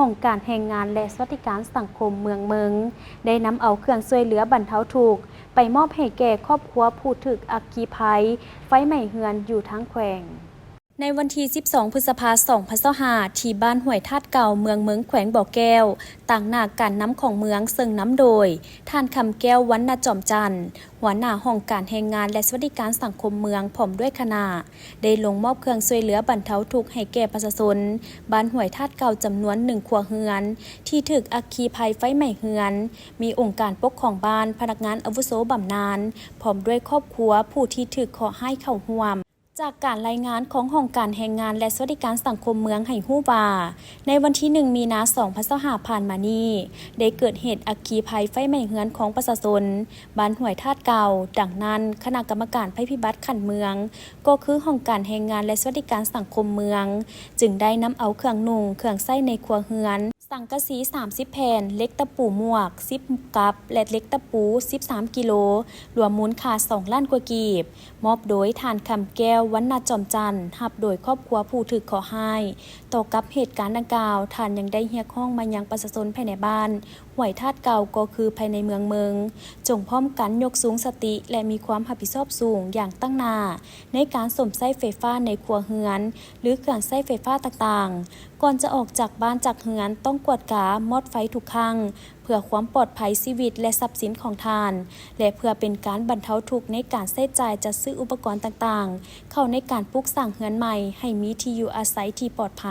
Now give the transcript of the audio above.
ຫ້ອງການແຮງງານ ແລະ ສະຫວັດດີການສັງຄົມເມືອງເມິງ ໄດ້ນຳເອົາເຄື່ອງຊ່ວຍເຫຼືອບັນເທົາທຸກ ໄປມອບໃຫ້ແກ່ຄອບຄົວຜູ້ຖືກອັກຄີໄພໄຟໄໝ້ເຮືອນຢູ່ທາງແຂວງ. ໃນວັນທີສິບສອງ ພຶດສະພາ ສອງພັນຊາວຫ້າ ທີ່ບ້ານຫ້ວຍທາດເກົ່າ ເມືອງເມິງ ແຂວງບໍ່ແກ້ວ, ຕາງໜ້າການນຳຂອງເມືອງ ເຊິ່ງນຳໂດຍ ທ່ານ ຄຳແກ້ວ ວັນນະຈອມຈັນ ຫົວໜ້າຫ້ອງການແຮງງານ ແລະ ສະຫວັດດີການສັງຄົມເມືອງ ພ້ອມດ້ວຍຄະນະ ໄດ້ລົງມອບເຄື່ອງຊ່ວຍເຫຼືອບັນເທົາທຸກໃຫ້ແກ່ປະຊາຊົນບ້ານຫ້ວຍທາດເກົ່າ ຈຳນວນໜຶ່ງຄົວເຮືອນ ທີ່ຖືກອັກຄີໄພໄຟໄໝ້ເຮືອນ, ມີອົງການປົກຄອງບ້ານ, ພະນັກງານອາວຸໂສບຳນານ ພ້ອມດ້ວຍຄອບຄົວຜູ້ທີ່ຖືກເຄາະຮ້າຍເຂົ້າຮ່ວມ. ຈາກການລາຍງານຂອງຫ້ອງການແຮງງານ ແລະ ສະຫວັດດີການສັງຄົມເມືອງໃຫ້ຮູ້ວ່າ, ໃນວັນທີໜຶ່ງ ມີນາ ສອງພັນຊາວຫ້າ ຜ່ານມານີ້, ໄດ້ເກີດເຫດອັກຄີໄພໄຟໄໝ້ເຮືອນຂອງປະຊາຊົນ ບ້ານຫ້ວຍທາດເກົ່າ. ດັ່ງນັ້ນ, ຄະນະກຳມະການໄພພິບັດຂັ້ນເມືອງ ກໍຄືຫ້ອງການແຮງງານ ແລະ ສະຫວັດດີການສັງຄົມເມືອງ ຈຶ່ງໄດ້ນຳເອົາເຄື່ອງນຸ່ງ, ເຄື່ອງໃຊ້ໃນຄົວເຮືອນ, ສັງກະສີ ສາມສິບແຜ່ນ, ເຫຼັກຕະປູໝວກ ສິບກັບ ແລະ ເຫຼັກຕະປູ ສິບສາມກິໂລ, ລວມມູນຄ່າ ສອງລ້ານກວ່າກີບ, ມອບໂດຍທ່ານ ຄຳແກ້ວ ວັນນະຈອມຈັນ ຮັບໂດຍຄອບຄົວຜູ້ຖືກເຄາະຮ້າຍ. ຕໍ່ກັບເຫດການດັ່ງກ່າວ, ທ່ານຍັງໄດ້ຮຽກຮ້ອງມາຍັງປະຊາຊົນພາຍໃນບ້ານຫ້ວຍທາດເກົ່າ ກໍຄືພາຍໃນເມືອງເມິງ, ຈົ່ງພ້ອມກັນຍົກສູງສະຕິ ແລະ ມີຄວາມຮັບຜິດຊອບສູງຢ່າງຕັ້ງໜ້າ ໃນການສົມໃຊ້ໄຟຟ້າໃນຄົວເຮືອນ ຫຼື ເຄື່ອງໃຊ້ໄຟຟ້າຕ່າງໆ. ກ່ອນຈະອອກຈາກບ້ານຈາກເຮືອນ, ຕ້ອງກວດກາມອດໄຟທຸກຄັ້ງ ເພື່ອຄວາມປອດໄພຊີວິດ ແລະ ຊັບສິນຂອງທ່ານ ແລະ ເພື່ອເປັນການບັນເທົາທຸກໃນການໃຊ້ຈ່າຍຈັດຊື້ອຸປະກອນຕ່າງໆ ເຂົ້າໃນການປຸກສ້າງເຮືອນໃໝ່ໃຫ້ມີທີ່ຢູ່ອາໄສທີ່ປອດໄພ.